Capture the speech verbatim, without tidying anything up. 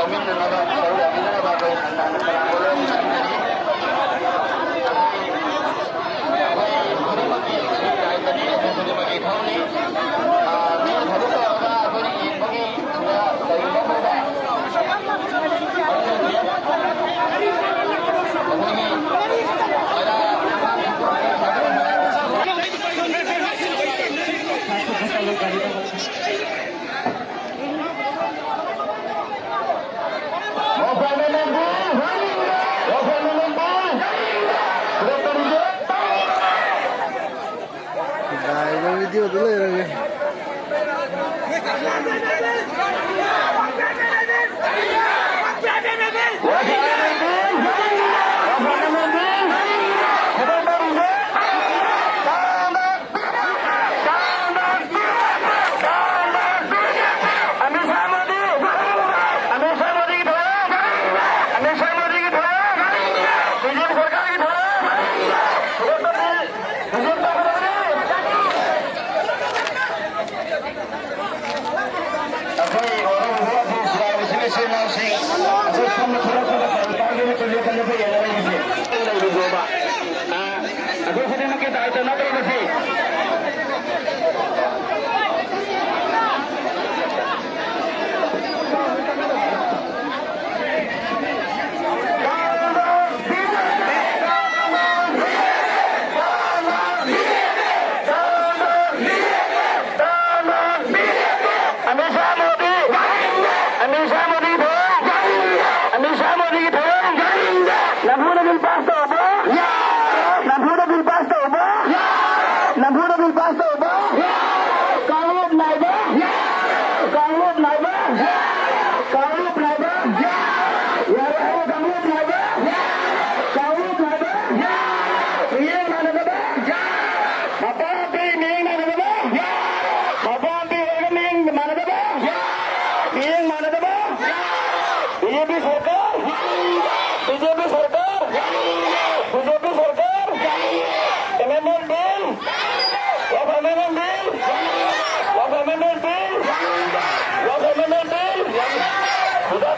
ꯌꯥꯎꯃꯤꯟꯅꯅꯕ, ꯁꯔꯨꯛ ꯌꯥꯃꯤꯟꯅꯅꯕ ꯑꯩꯈꯣꯏ ꯍꯟꯅ ꯍꯟꯅ ꯀꯅꯥꯕꯨ ꯂꯣꯏꯅ ꯆꯠꯅꯔꯤ꯫ ꯑꯩꯈꯣꯏ, ꯑꯩꯈꯣꯏ ꯈꯨꯗꯤꯡꯃꯛꯀꯤ ꯁꯔꯨꯛ ꯌꯥꯏ ꯆꯠꯅꯔꯤ, ꯑꯩꯈꯣꯏ ꯈꯨꯗꯤꯡꯃꯛꯀꯤ ꯏꯊꯧꯅꯤ꯫ ꯑꯥ, ꯃꯤ ꯊꯕꯛ ꯇꯧꯔꯒ ꯑꯩꯈꯣꯏꯅ ꯌꯦꯡꯕꯒꯤ ꯁꯤꯗ ꯀꯔꯤꯒꯨꯝꯕ ꯑꯃꯗ ꯑꯩꯈꯣꯏꯒꯤ ꯄꯩꯁꯥ ꯉꯥꯏꯕ ꯚꯤꯗꯤꯑꯣꯗ ꯂꯩꯔꯒꯦ꯫ ꯑꯃꯤꯠ ꯁꯥꯍ ꯃꯣꯗꯤ! ꯑꯃꯤꯠ ꯁꯥꯍ ꯃꯣꯗꯤꯒꯤ ꯊꯧꯔꯝ! ꯑꯃꯤꯠ ꯁꯥꯍ ꯃꯣꯗꯤꯒꯤ ꯊꯧꯔꯝ! ꯕꯤ ꯖꯦ ꯄꯤ ꯁꯔꯀꯥꯔꯒꯤ ꯊꯧꯔꯝ! ꯊꯧꯒꯠꯄꯗꯤ ꯕꯤ ꯖꯦ ꯄꯤ ꯇꯧꯒꯗꯕꯅꯤ! ꯑꯩꯈꯣꯏ ꯋꯥꯔꯧꯕ ꯋꯥꯗꯦ, ꯁꯤꯔꯥꯏꯕꯁꯤꯡ, ꯏꯆꯤꯜ ꯏꯅꯥꯎꯁꯤꯡ, ꯑꯩꯈꯣꯏ ꯁꯣꯝꯗ ꯊꯣꯛꯂꯛꯄꯗ ꯀꯔꯤ ꯀꯥꯏꯒꯦꯅ ꯀꯔꯤ ꯂꯦꯞꯄ ꯂꯦꯞꯄ ꯌꯦꯡꯉ ꯂꯩꯔꯤꯁꯦ? ꯂꯩꯔꯤꯕ꯭ꯔꯣꯕ? ꯑ, ꯑꯩꯈꯣꯏ ꯈꯨꯗꯤꯡꯃꯛꯀꯤ ꯗꯥꯏꯇ꯭ꯋ ꯅꯠꯇ꯭ꯔꯣ ꯃꯁꯤ? ꯑꯃꯤꯠ ꯁꯥꯍ ꯃꯣꯗꯤ! ꯑꯃꯤꯠ ꯁꯥꯍ ꯃꯣꯗꯤꯒꯤ ꯊꯧꯔꯝ! ꯑꯃꯤꯠ ꯁꯥꯍ ꯃꯣꯗꯤꯒꯤ ꯊꯧꯔꯝ! ꯅꯝꯐꯨꯗ ꯕꯤꯜ ꯄꯥꯁ ꯇꯧꯕ! ꯅꯝꯐꯨꯗ ꯕꯤꯜ ꯄꯥꯁ ꯇꯧꯕ! ꯅꯝꯐꯨꯗ ꯕꯤꯜ ꯄꯥꯁ ꯇꯧꯕ! ꯀꯥꯡꯂꯨꯞ ꯅꯥꯏꯕ! ꯀꯥꯡꯂꯨꯞ ꯅꯥꯏꯕ! ꯀꯥꯡꯂꯨꯞ ꯅꯥꯏꯕ! ꯌꯥꯔꯦ ꯍꯥꯏꯕ ꯀꯥꯡꯂꯨꯞ ꯅꯥꯏꯕ! ꯀꯥꯡꯂꯨꯞ ꯅꯥꯏꯕ! ꯃꯤꯠꯌꯦꯡ ꯃꯥꯟꯅꯗꯕ! ꯃꯄꯥ ꯃꯄꯤ ꯃꯤꯠꯌꯦꯡ ꯃꯥꯟꯅꯗꯕ! ꯃꯄꯥ ꯃꯄꯤ ꯑꯣꯏꯔꯒ ꯃꯤꯠꯌꯦꯡ ꯃꯥꯟꯅꯗꯕ! ꯃꯤꯠꯌꯦꯡ ꯃꯥꯟꯅꯗꯕ! ꯕꯤ ꯖꯦ ꯄꯤ ꯁꯔꯀꯥꯔ! ꯕꯤ ꯖꯦ ꯄꯤ ꯁꯔꯀꯥꯔ! ꯕꯤ ꯖꯦ ꯄꯤ ꯁꯔꯀꯥꯔ! Amendment bill! ꯋꯥꯛ ꯑꯦꯃꯦꯟꯗꯃꯦꯟꯠ ꯕꯤꯜ! ꯋꯥꯛ ꯑꯦꯃꯦꯟꯗꯃꯦꯟꯠ ꯕꯤꯜ! ꯋꯥꯛ ꯑꯦꯃꯦꯟꯗꯃꯦꯟꯠ ꯕꯤꯜ! ꯍꯨꯗꯥ